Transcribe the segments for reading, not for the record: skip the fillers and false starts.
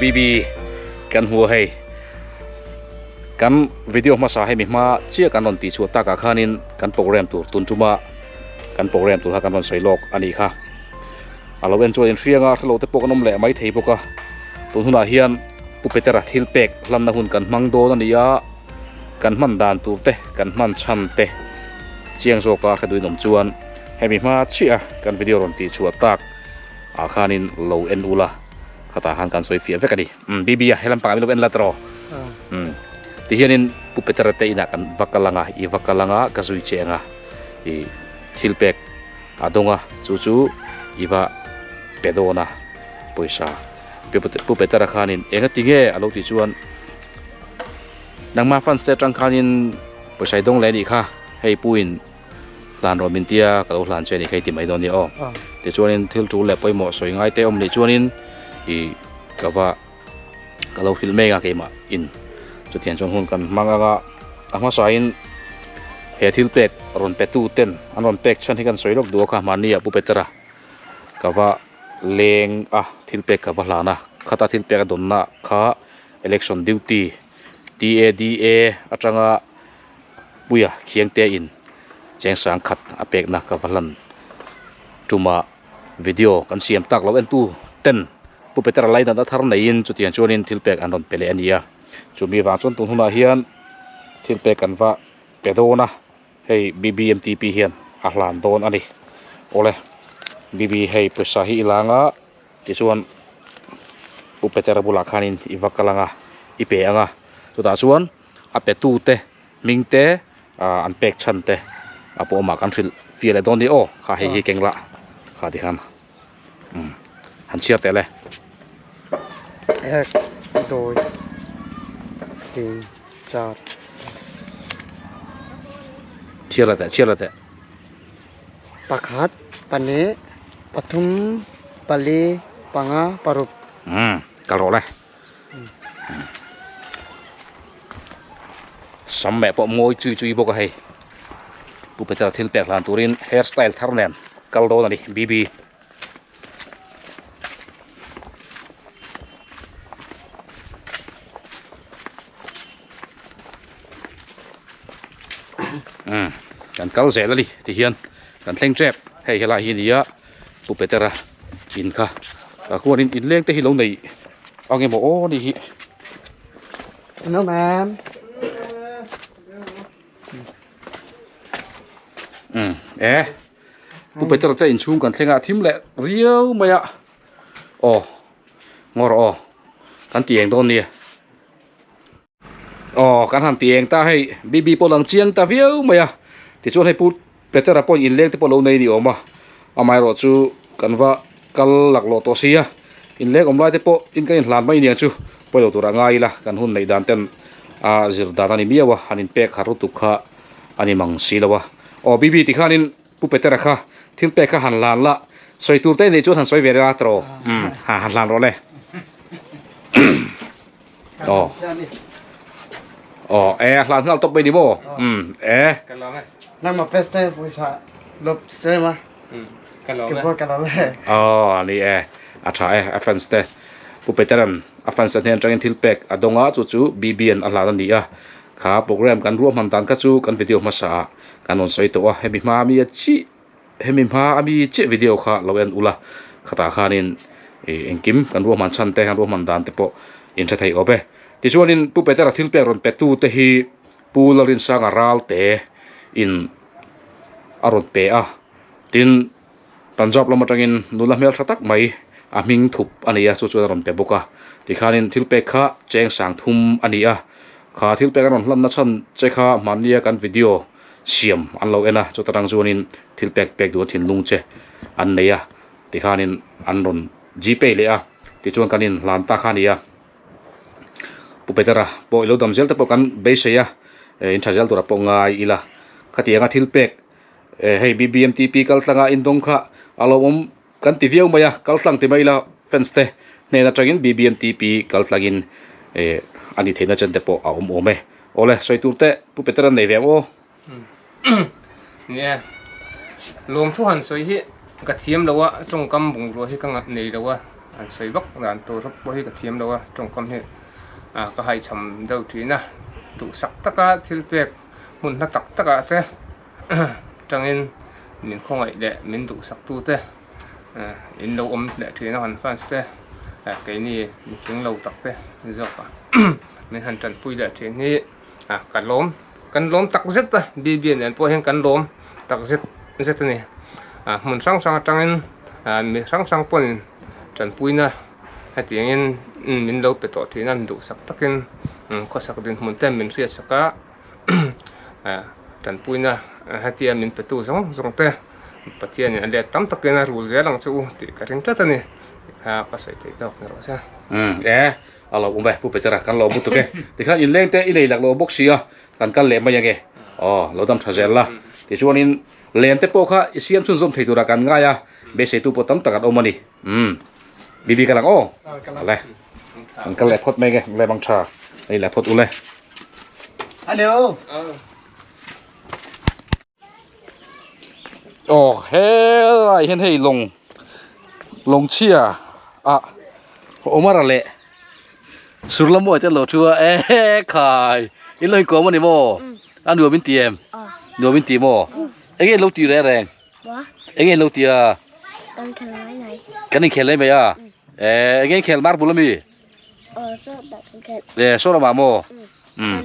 BB kan hmu a hei kan video hmasa hemi hma chiah kan rawn tih chhuah takah khanin kan program tur tun tuma kan program tur kha kan rawn sawi lawk a nih kha a lo en chuan inhriang a hrelo te pawh kan awm leh mai thei bawk a tun hunah hian Pu Petera thil pek hlanna hun kan hmang dawn a ni a kan hman dan tur te kan hman chhan te chiang zawka hre duhin awm chuan hemi hma chiah a kan video rawn tih chhuah tak ah khanin lo en ula khatah khan kan sawi fiah vek a ni. Umm BB a helam pangah min lo en la tawh umm ti hianin Pu Petera te inah kan va kal anga i va kal anga ka zui che anga i thil pek a dawng a chu chu i va pe dawn a pawisa Pu Petera khanin enga ti nge a lo tih chuan nangmah fans te atang khanin pawisa i dawng leh a nih kha hei pu in hlan rawh min tia ka lo hlan che a ni kha i ti mai dawn nia aw tichuanin thil tul leh pawimawh sawi ngai te awm nih chuanin ih ka va ka lo hrilh mek a keimah in chutiang chuan hun kan hmang anga a hmasain he thil pek rawn pe tu ten an rawn pek chhan hi kan sawi lawk duh a kha mahni ah Pu Petera ka va leng a thil pek ka va hlan a khata thil pek a dawnna kha election duty TADA atanga Puia Khiangte in cheng sang khat a pekna ka va hlan tuma video kan siam tak lo entu ten Pu Petera lainat a thar neiin chutiang chuanin thil pek an rawn pe leh a ni a, chumi vang chuan tun hunah hian thil pek kan va pe dawn a, hei BBMTP hian a hlan dawn a ni. Awle BB hei pawisa hi i lang a tichuan Pu Petera bulah khanin i va kal ang a, i pe ang a, chutah chuan a pe tute hming te ah an pek chhan te a pawh awmah kan hrilh fiah leh dawn ni aw kha hei hi keng lah kha ti khan umm han chhiar teh le. Ek dawi tin char. Chhiar la teh chhiar la teh. Pakhat pahnih pathum pali panga paruk. Umm kal rawh le. Sam meh pawh mawi chui chui bawk a hei Pu Peter thil pek hlan turin hair style thar nen kal dawn a ni BB. Umm kan kal zel a ni ti hian kan thleng tep hei helai hi a ni a Pu Petera in kha tah khuanin inleng te hi lo nei ang emaw aw ni hi. Hello ma'am. Umm e Pu Petera te inchhung kan thleng a thim leh riau mai a aw ngawr aw kan ti eng dawn nia. Aw kan han ti eng ta hei BB pawh lang chiang ta viau mai a tichuan hei Pu Petera pawhin inleng te pawh lo nei ni awm a amaherawh chu kan va kal laklawh tawh si a inleng awm lai te pawh in kan inhlan mai aniang chu pawilo turah ngai ila kan hun neih dan ten a zir dan a ni miau a han inpek har lutuk kha a ni mang si lo a aw BB tikhanin Pu Petera kha thil pek kha han hlan la sawi tur te nei chuan han sawi ve reng a tawh umm ha han hlan rawh le aw aw e a hlan nghal tawp mai ni maw umm e Nangmah fans te pawisa lawp se ma ke pawh ka lawm e aw a ni e a tha e a fans te Pu Petera'n a fans te hnen atangin thil pek a dawng a chu chu BB-a'n a hlan a ni a Kha program kan ruahman dan kha chu kan video hmasa ah kan rawn sawi tawh a, hemi hma ami a chi hemi hma ami chiah video kha lo en ula khatah khanin ih engkim kan ruahman chhan te kan ruahman dan te pawh in hre thei awp e. Tichuanin Pu Petera thil pek rawn pe tu te hi Pu Lalrinsanga Ralte in a rawn pe a, tin Punjab lam atangin nula hmel tha tak mai a hming thup a ni a, chu chuan a rawn pe bawk a. Tikhanin thil pek kha cheng sang thum a ni a, kha thil pek a rawn hlanna chhan che kha hmannia kan video siam an lo en a, chuta tang chuanin thil pek pek duh a thinlung che an nei a, tikhanin an rawn gpay leh a, tichuan kan inhlan ta kha a ni a. Pu Petera pawh i lo dam zel te pawh kan beisei a, in tha zel tura pawh ngai ila, khatianga thil pek Hei BBMTP kal tlanga indawng kha a lo awm kan ti viau mai a, kal tlang ti mai ila fans te hnen atangin BBMTP kal tlangin a ni theihna chen te pawh a awm awm e. Awle, sawi tur te Pu Peter an nei ve ang aw. Ni e, lawmthu han sawi hi ka thiam lo a, tawngkam bungrua hi ka nei lo a. han sawi vak dan tur pawh hi ka thiam lo a tawngkam hi ka haihchham deuh thin a duhsak taka thil pek hmun hla tak tak ah te tangin min khawngaih leh min duhsak tu te in lo awm leh thin a kan fans te keini mitling lo tak te zawk a min han tanpui leh thin hi ka lawm kan lawm tak zet a bb nen pawh hian kan lawm tak zet zet a ni hmun hrang hrang atangin mi hrang hrang pawhin tanpuina hetiangin min lo pe tawh thin a duhsak takin khawsak dinhmun te min hriatsak a. Tanpuina hetia min petu zawng zawng te Pathianin a let tam takin a rul zel ang che u tih ka ring tlat a ni kha ka sawi theih tawk ni rawh se. Umm e a lo awm e Pu Petera kan lo bu tuk e tikhan inleng te i nei lak lo bawk si a kan kal leh mai ange aw lo dam tha zel la tichuanin len te pawh kha i siam chhunzawm thei tura kan ngai a beiseitu pawh tam tak an awm a ni umm Bibi ka lang aw le kan kal leh phawt mai ange le bang tha ei leh phawt ule. Hello. Oh helai hian hei lawng lawng chhia ah Omar leh Surlamuai te an lo thu a e khai in lo inkawm a ni maw a nuam in ti em nuam in ti maw eng nge in lo ti reng reng eng nge in lo ti a kan inkhel mai mai a eng nge inkhel marble ami. E saw lamah maw umm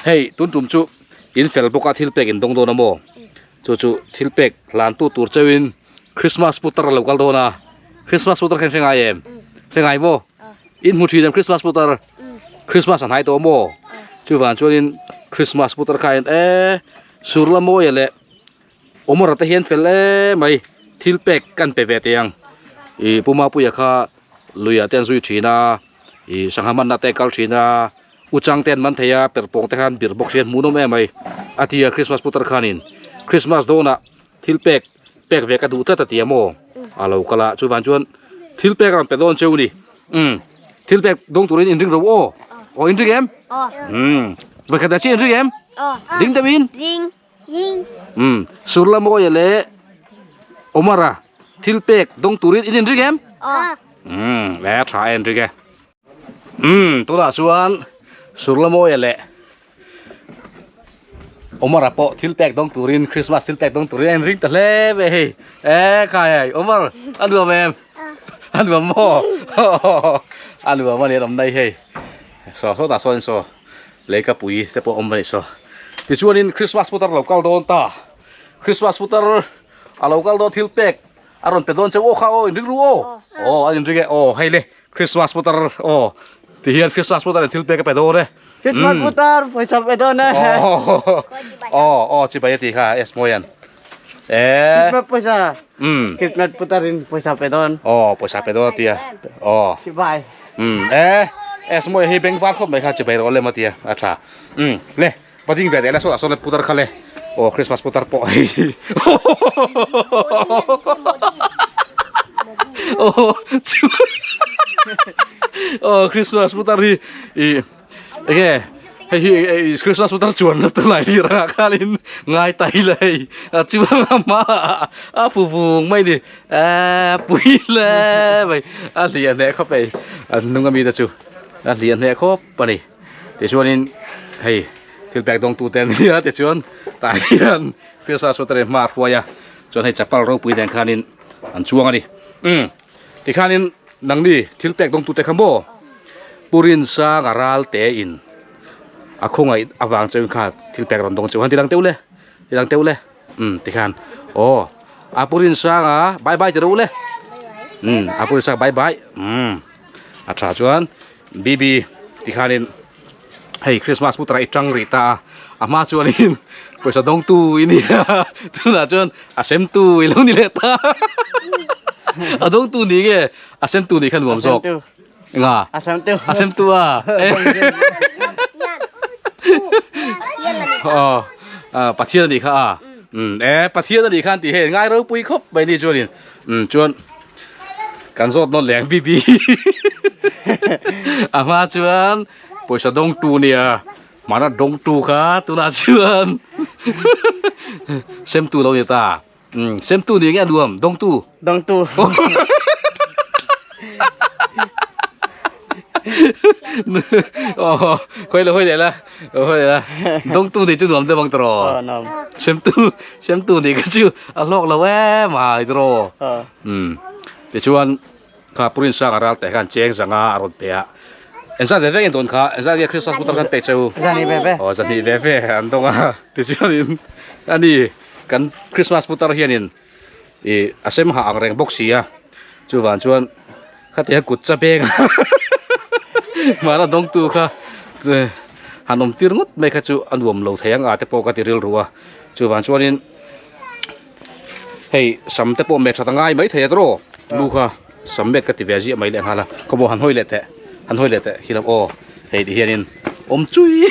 hei tun tum chu in fel bawk a thil pek in dawng dawn a maw chu chu thil pek hlan tu tur cheuhin Christmas putar a lo kal dawn a Christmas putar kha in hre ngai em hre ngai maw in hmu thin em Christmas putar Christmas a hnai tawh maw chuvang chuanin Christmas putar kha in e sur la mawi leh Awmawra te hian fel em mai thil pek kan pe ve teh ang ih Pu Mapuia kha luiah te an zui thin a ih sangha manna te a kal thin a uchang te an man thei a perhpawng te khan bir bawk si an hmuh nawm em mai a ti a Christmas putar khanin Christmas dawnah thil pek pek ve ka duh tlat a ti a maw a lo kal a chuvang chuan thil pek a rawn pe dawn cheu ni umm thil pek dawng turin in ring ro aw aw in ring em umm vawikhat ah chiah in ring em ding deuhin. Umm Surlamawia leh Omara thil pek dawng turin in inring em? Umm le tha a inring e. Umm tunah chuan Surlamawia leh Omara pawh thil pek dawng turin Christmas thil pek dawng turin a inring ta hle mai hei. E khai ai Omar a nuam em? A nuam maw? A nuam a ni a awm nai hei. Saw sawtah sawn saw. Lehkha pui te pawh a awm a nih saw. Tichuanin Christmas putar a lo kal dawn ta. Christmas putar a lo kal dawn thil pek a rawn pe dawn cheu aw kha aw inring ru aw. Aw a inring e aw hei le Christmas putar aw ti hian Christmas putar in thil pek a pe dawn e. Christmas putar pawisa pe dawn e. Aw aw chibai a tih kha S Mawian. E. Christmas pawisa. Christmas putar in pawisa pe dawn. Aw pawisa pe dawn a tia. Aw. Chibai. Um e es mawi hi beng var khawp mai kha chibai rawh lem a tia a tha um le va ding ve leh la sawtah sawn putar kha le aw christmas putar pawh hei aw aw christmas putar hi ih enge hei hi christmas putar chuan na te lai lir ang ah khanin ngai ta ila hei a chuang a hmaah a fu vung mai a ni eee pui hle mai a hliah hneh khawp ei a hnung ami te chu a hliah hneh khawp a ni tichuanin hei thil pek dawng tute an nia tichuan tah hian christmas putar in hma a hruai a chuan hei chapal ropui nen khanin an chuang a ni umm. Tikhanin nangni thil pek dawngtute kha maw Purin sanga ral te in a khawngaih avang chuan kha thil pek rawn dawng cheu han ti lang teuh le ti lang teuh le umm tikhan aw a Purin sanga bye bye ti rawh u le umm a Purin sanga bye bye umm a tha chuan BB tikhanin hei Christmas putar i tang rih ta a a hma chuanin pawisa dawngtu i ni a tunah chuan a semtu i lo ni leh ta a dawngtu ni nge a semtu nih kha nuam zawk nga a semtu a semtu a aw pathian a nih kha a um e pathian a nih khan tih hei ngai ropui khawp mai ni chuanin um chuan Kan zawt nawn leng bi bi a hma chuan pawisa dawngtu nia hmana dawngtu kha tunah chuan semtu lo ni ta um semtu ni nge a nuam dawngtu dawngtu. Aw khawi lo hawi leh la hawi leh la dawngtu nih chu nuam deuh ang tawh nuam semtu semtu nih kha chu a hlawk lo em ai tawh um tichuan kha purin sang a ral teh khan cheng zanga a rawn pe a engzat ve ve nge dawn kha engzat nge Christmas putar khan pek cheu zani ve ve aw zani ve ve an dawng a tichuanin ani kan Christmas putar hianin ih a sem hah ang reng bawk si a chuvang chuan khati a kut cha beng hmana dawngtu kha han awm tir ngawt mai kha chu a nuam lo thei ang a te pawh ka ti rilru a chuvang chuanin hei sam te pawh met that a ngai mai thei a tawh lu kha sam met ka ti ve ziah mai leh nghal a khawmaw han hawi leh teh han hawi leh teh khi lam aw hei ti hianin awm chui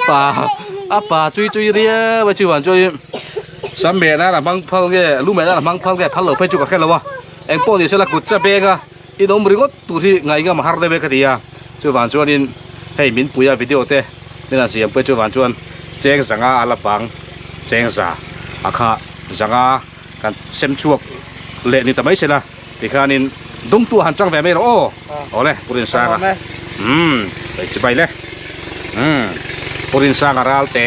pa a pa chui chui riau a chuan chuan sam meh nan a hmang phal nge lu meh nan a hmang phal nge phal lo phei chu ka hre lo a eng pawh ni sela kut cha beng a in awm ringawt tur hi ngaihngam a har deuh e ka ti a chuvang chuanin hei min pui a video te min han siam pawh chuvang chuan cheng zanga a la bang cheng za a kha zanga kan sem chhuak leh ni ta mai se la tikhanin dawngtu han chang ve mai rawh aw awle Pu Rinsanga umm chibai le umm Pu Rinsanga ral te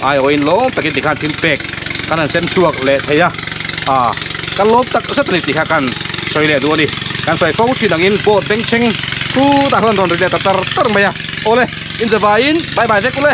aiawhin lawm takin tikhan thil pek kan han sem chhuak leh thei a a kan lawm tak zet a ni tih kha kan sawi leh duh a ni kan sawi fo thin angin boat bengchheng khutah khan rawn ri leh ta tar tar mai a awle inzavaiin bye bye vek ule.